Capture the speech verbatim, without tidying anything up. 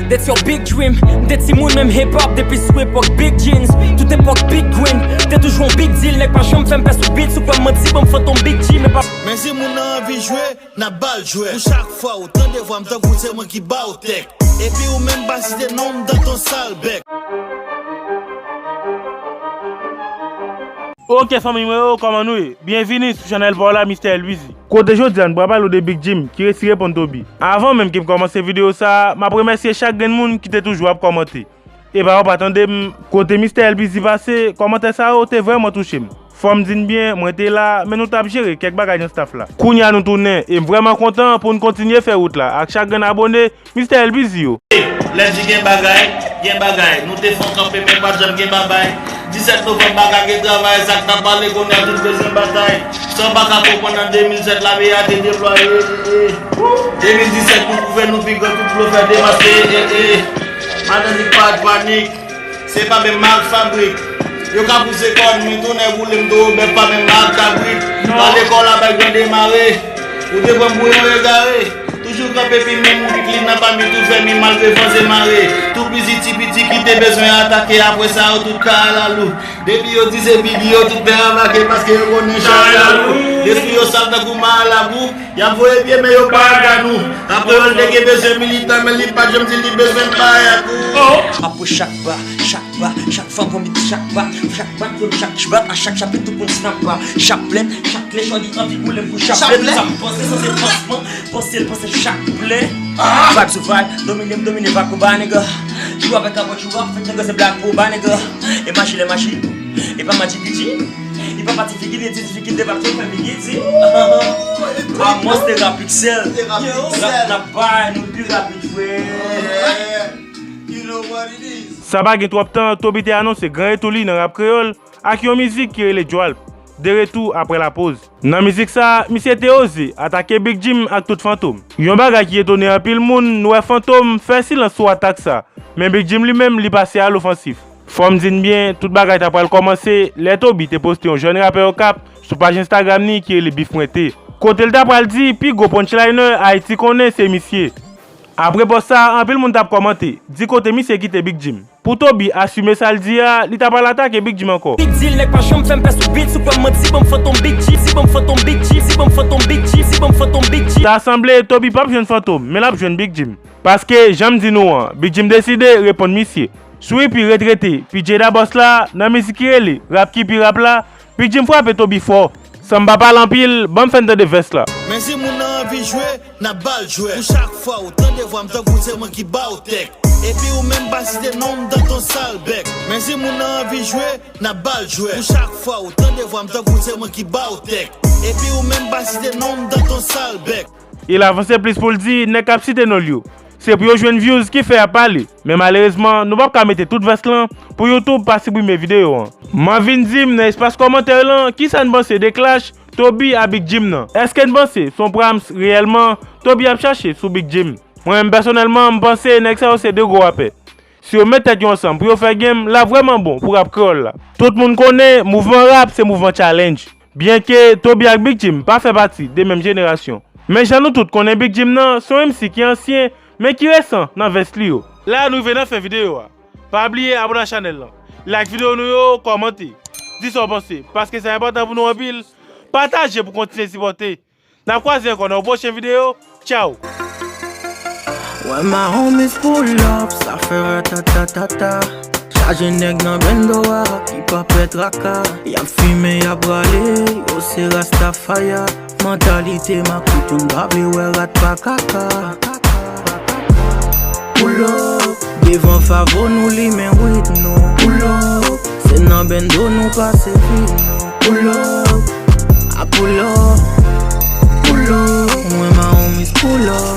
That's your big dream. M te timoun menm hip hop depi sou epòk Big Jeans. Tout epòk Big Green. Te toujou yon big deal. Nèg pa janm fè m pè sou beat. Si w kwè m manti, ban m fantom Big G. Men pa. Men si moun nan anvi jwe, n ap ba l jwèt. Pou chak fwa ou tande vwa m, tankou se mwen ki ba w tèks. Epi ou menm pa site non m dan ton sal bèk. Ok fanmi mwen yo, kòman nou ye? Byenvini sou chanèl pa w la, Mistè Elbizi. Kote jodi a n pral pale w de Big Jim ki resi reponn Toby. Avan menm ke m kòmanse videyo sa a, m ap remèsye chak grenn moun ki te toujou ap kòmante. Epa yo pa tande m, kote Mistè Elbizi pase, kòmantè sa yo te vrèman touche m. Fò m di n byen, mwen te la, men nou t ap jere kèk bagay nan staff la. Kounye a nou tounen, e m vrèman kontan pou n kontinye fè wout la ak chak grenn abone Mistè Elbizi yo. Lè di gen bagay, gen bagay. Nou te fè yon kanpe, men pa t janm gen babay. Disèt novanm, pa ka gen travay, sa k t ap pale kounye a tout bezwen batay. Sa w pa ka konprann, an de mil sèt, lame a te deplwaye. De mil disèt, nou pwouve nou pi gran, tout blofè demaske. Madanm li pa t panik. Se pa menm mak fabrik. Yo ka pouse kòn, men tonè boule m, toro bèf pa menm mak kabrit. Pa lekòl a bay gran demare. Ou te pran m pou yon egare. Toujou kanpe pi menm ou piklin nan pami tout fèmi malgre fòse mare. Tou piti piti ki te bezwen atake, apre sa yo tout ka alalou. Depi yo di se Biggie, yo tout pè anbake paske yo konnen chay lalou. Lespri yo sal tankou ma a labou. Y ap voye pye men yo pa ka nou. Rap kreyòl te gen bezwen militan, men li pa t janm di li bezwen payakou. Apre chak ba, chak ba, chak fantom, chak ba, chak ba, chak bat, a chak chapit tout moun snap ba. Chaplèt, chak lè chòdi anvi boule m pou chaplèt. Sa m panse, sa se pansman, panse l panse chak plè. Vag sou vag, domine m domine vag pou ba nèg. Jou avèk abòt jou ap fèt nèg se blag pou ba nèg. E maji lè maji, e pa maji piti. Li pa pati figi, li di figi, li pa t fè figi di. Amos te rapid sèl. Rap n ap bay, nou pi rapid, frè. Sa pa gen twòp tan, Toby te anonse gran retou li nan rap kreyòl ak yon mizik ki rele Djwalp, de retou apre lapoz. Nan mizik sa, misye te oze atake Big Jim ak tout fantom. Yon bagay ki etone anpil moun, nou wè fantom fè silans sou atak sa, men Big Jim li menm li pase a lofansif. Fò m di n byen, tout bagay ta pral kòmanse lè Toby te poste yon jèn rapè Okap sou paj Instagram ni ki rele Beef Mwen Te, kote l ta pral di pi gwo punchliner Ayiti konnen se misye. Apre pòs sa, anpil moun t ap kòmante, di kote misye kite Big Jim. Pou Toby asime sa l di a, li ta pral atake Big Jim ankò. Big deal, nèg pa janm fè m pè sou beat, si w kwè m manti, ban m fantom Big G, si ban m fantom Big G, si ban m fantom Big G, si ban m fantom Big G. Ta sanble Toby p ap jwenn fantom, men l ap jwenn Big Jim. Paske, jan m di nou an, Big Jim deside reponn misye. Sou E P retrete, P J Da Boss la, nan mizik ki rele Rap ki pi rap la, Big Jim frape Toby fò. San m pa pale anpil, ban m fè n tande vès la. Men si moun nan anvi jwe, n ap ba l jwèt. Pou chak fwa ou tande vwa m, tankou se mwen ki ba w tèks. Epi ou menm pa site non m dan ton sal bèk. Men si moun nan anvi jwe, n ap ba l jwèt. Pou chak fwa ou tande vwa m, tankou se mwen ki ba w tèks. Epi ou menm pa site non m dan ton sal bèk. E l avanse plis pou l di, nèg k ap site non l yo, se pou yo jwenn views ki fè y ap pale. Men malerezman, nou p ap ka mete tout vès lan pou YouTube pa siprime videyo an. M anvi n di m nan espas kòmantè lan kisa n panse de clash Toby a Big Jim nan. Èske n panse se yon prams reyèlman Toby ap chache sou Big Jim? Mwen menm pèsonèlman, m panse nèg sa yo se de gwo rapè. Si yo met tèt yo ansanm pou yo fè game, l ap vrèman bon pou rap kreyòl la. Tout moun konnen mouvman rap se mouvman challenge. Byenke Toby ak Big Jim pa fè pati de menm jenerasyon, men jan nou tout konnen Big Jim nan se yon M C ki ansyen, men ki resan nan vès li yo. La nou rive nan fen videyo a. Pa bliye abone ak chanèl lan, like videyo nou yo, kòmante, di sa w panse, paske sa enpòtan pou nou anpil. Pataje pou kontinye sipòte. N ap kwaze ankò nan yon pwochen videyo. Tchaw! Wè my homies pull up, sa fè ratatatata. Chaje nèg nan bendo a, ki pa pè traka. Y ap fimen, y ap rale, yo se Rastafaya. Mantalite makout, youn pa vle wè rat pa kaka. Pull up, devan Favo nou limen wid nou. Pull up, se nan bendo nou pase vi nou. Pull up, a pull up, pull up. Mwen my homies pull up.